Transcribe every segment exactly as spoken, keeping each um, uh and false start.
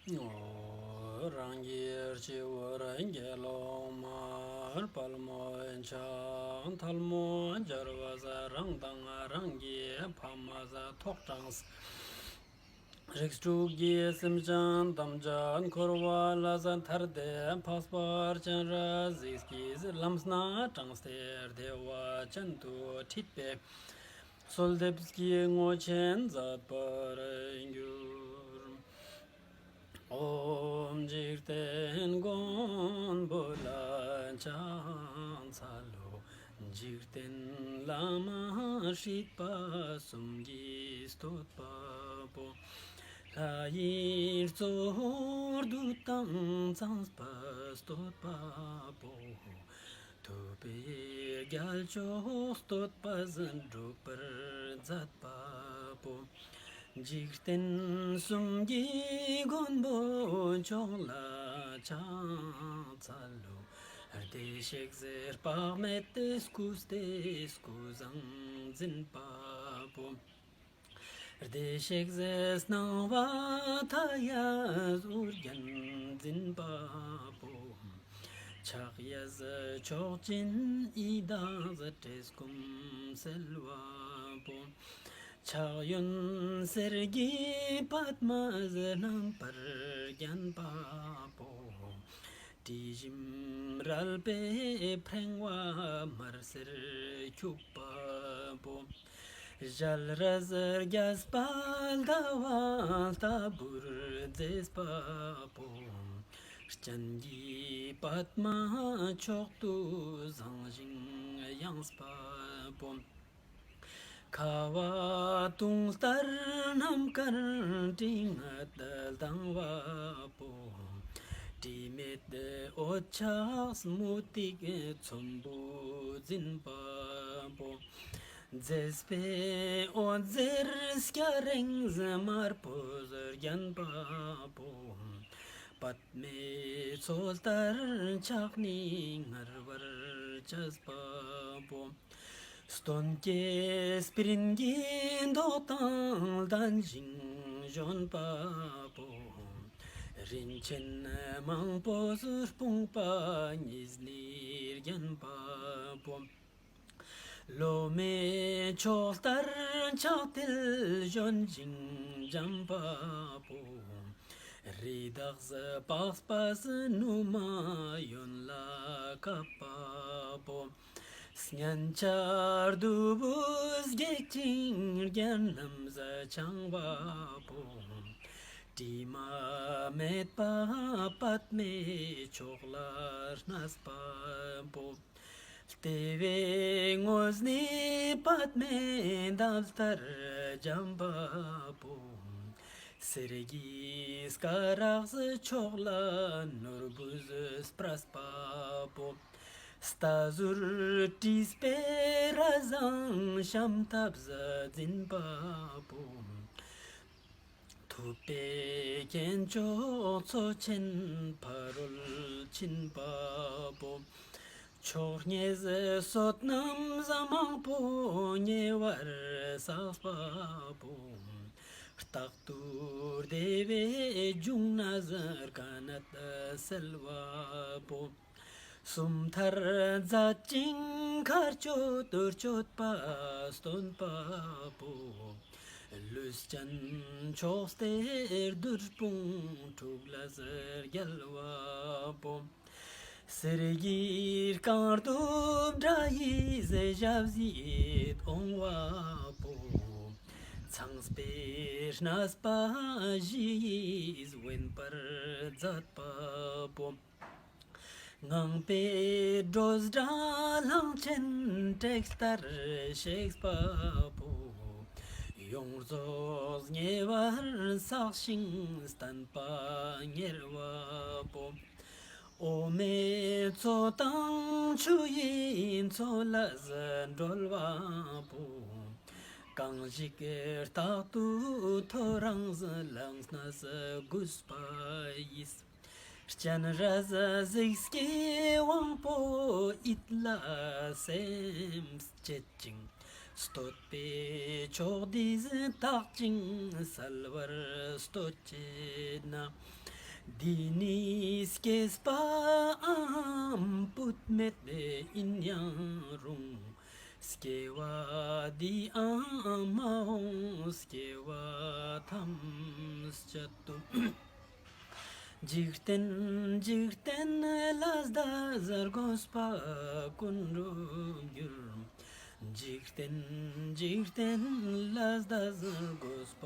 རང་གི་སྤྱི་བོར་དགེ་སློང་མར་དཔལ་མོ་འཆང་། ཐལ་མོ་སྦྱར་བ་ས་རང་དང་རང་གི་ཕ་མ་ས་ཐོག་དྲངས། རིགས་དྲུག་གི་སེམས་ཅན་ཐམས་ཅད་འཁོར་བ་ལས་ཐར་ཏེ་འཕགས་པ་སྤྱན་རས་གཟིགས་ཀྱི་ལམ་སྣ་དྲངས་ཏེ་བདེ་བ་ཅན་དུ་ཁྲིད་པའི་གསོལ་འདེབས་ཀྱི་བསྔོ་ཆེན་མཛད་པར་འགྱུར། ཨོཾ་འཇིག་རྟེན་མགོན་པོ་ལ་ཕྱག་འཚལ་ལོ། འཇིག་རྟེན་བླ་མ་སྲིད་པ་གསུམ་གྱི་བསྟོད་པ་པོ། ལྷ་ཡི་གཙོ་བོ་བདུད་དང་ཚངས་པ་བསྟོད་པ་པོ། ཐུབ་པའི་རྒྱལ་མཆོག་བསྟོད་པ་ཟིན་སྒྲུབ་པར་མཛད་པ་པོ། འཇིག་རྟེན་གསུམ་གྱི་མགོན་པོ་མཆོག་ལ་ཕྱག་འཚལ་ལོ། བདེ་གཤེགས་དཔག་མེད་སྐུ་སྟེ་སྐུ་བཟང་འཛིན་པ་པོ། བདེ་གཤེགས་སྣང་བ་མཐའ་ཡས་ཨོ་རྒྱན་འཛིན་པ་པོ། ཕྱག་གཡས་མཆོག་སྦྱིན་ཡི་དྭགས་བྲེ་སྐོམ་སེལ་བ་པོ། ཕྱག་གཡོན་གསེར་གྱི་པདྨ་བསྣམས་པར་བརྒྱན་པ་པོ། དྲི་ཞིམ་རལ་པའི་ཕྲེང་བ་དམར་སེར་འཁྱུག་པ་པོ། ཞལ་རས་རྒྱས་པ་ཟླ་བ་ལྟ་བུར་མཛེས་པ་པོ། སྤྱན་གྱི་པདྨ་མཆོག་ཏུ་བཟང་ཞིང་ཡངས་པ་པོ། ཁ་བ་དུང་ལྟར་རྣམ་དཀར་དྲི་ངད་ལྡང་བ་པོ། དྲི་མེད་འོད་ཆགས་མུ་ཏིག་ཚོམ་བུ་འཛིན་པ་པོ། མཛེས་པའི་འོད་ཟེར་སྐྱ་རེངས་དམར་པོས་བརྒྱན་པ་པོ། པདྨའི་མཚོ་ལྟར་ཕྱག་ནི་སྔར་བར་བྱས་པ་པོ། སྟོན་ཀའི་སྤྲིན་གྱི་མདོག་དང་ལྡན་ཞིང་བཞོན་པ་པོ། རིན་ཆེན་མང་པོས་སྤུངས་པ་ཉིས་ནི་བརྒྱན་པ་པོ། ལོ་མའི་མཆོག་ལྟར་ཕྱག་མཐིལ་བཞོན་ཞིང་འཇམ་པ་པོ། རི་དྭགས་པགས་པས་ནུ་མ་ཡོན་ལ་བཀབ་པ་པོ། སྙན་ཆ་བདུད་བུས་སྒེག་ཅིང་རྒྱན་རྣམས་འཆང་བ་པོ། དྲི་མ་མེད་པ་པདྨའི་མཆོག་ལ་གནས་པ་པོ། ལྟེ་བའི་ངོས་ནི་པདྨའི་འདབ་ལྟར་འཇམ་པ་པོ། གསེར་གྱི་སྐ་རགས་མཆོག་ལ་ནོར་བུས་སྤྲས་པ་པོ། རྟ་ཟུར་དྲིས་པའི་ར་བཟང་ཤམ་ཐབས་འཛིན་པ་པོ། ཐུབ་པའི་སྐྱེས་མཆོག་མཚོ་ཆེན་ཕ་རོལ་ཕྱིན་པ་པོ། མཆོག་བརྙེས་བསོད་ནམས་མང་པོ་ཉེ་བར་བསགས་པ་པོ། རྟག་ཏུ་བདེ་བའི་འབྱུང་གནས་དཀའ་གནད་སེལ་བ་པོ། སུམ་མཐར་མཛད་ཅིང་མཁའ་སྤྱོད་དུ་སྤྱོད་པ་སྟོན་པ་པོ། ལུས་ཅན་མཆོག་སྟེ་བདུད་དཔུང་དྲུག་ལས་རྒྱལ་བ་པོ། གསེར་གྱི་རྐང་གདུབ་འདྲ་ཡིས་ཞབས་བསིལ་འོང་བ་པོ། ཚངས་པའི་གནས་པ་བཞི་ཡིས་དབེན་པར་མཛད་པ་པོ། ངང་པའི་སྒྲོ་འདྲ་གླང་ཆེན་དྲེགས་ལྟར་གཤེགས་པ་པོ། ཡོངས་རྫོགས་ཉེ་བར་བསགས་ཤིང་བརྟན་པ་གཉེར་བ་པོ། འོ་མའི་མཚོ་དང་ཆུ་ཡི་མཚོ་ལས་སྒྲོལ་བ་པོ། གང་ཞིག་རྟག་ཏུ་ཐོ་རངས་ལངས་ནས་གུས་པ་ཡིས། སྤྱན་རས་གཟིགས་ཀྱི་དབང་པོ་ཡིད་ལ་སེམས་བསྐྱེད་ཅིང་། བསྟོད་པའི་མཆོག་འདིས་དག་ཅིང་གསལ་བར་བསྟོད་ཅེ་ན། འདི་ནི་སྐྱེས་པའམ་བུད་མེད་ཨིན་ཡང་རུང་། སྐྱེ་བ་འདིའམ་མ་འོངས་སྐྱེ་བ་ཐམས་ཅད་དུ། འཇིག་རྟེན་འཇིག་རྟེན་ལ་བཟླས་དགོས་པ་ཀུན་འགྲུབ་འགྱུར། འཇིག་རྟེན་འཇིག་རྟེན་ལ་བཟླས་དགོས་པ་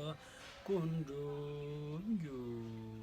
ཀུན་འགྲུབ་འགྱུར།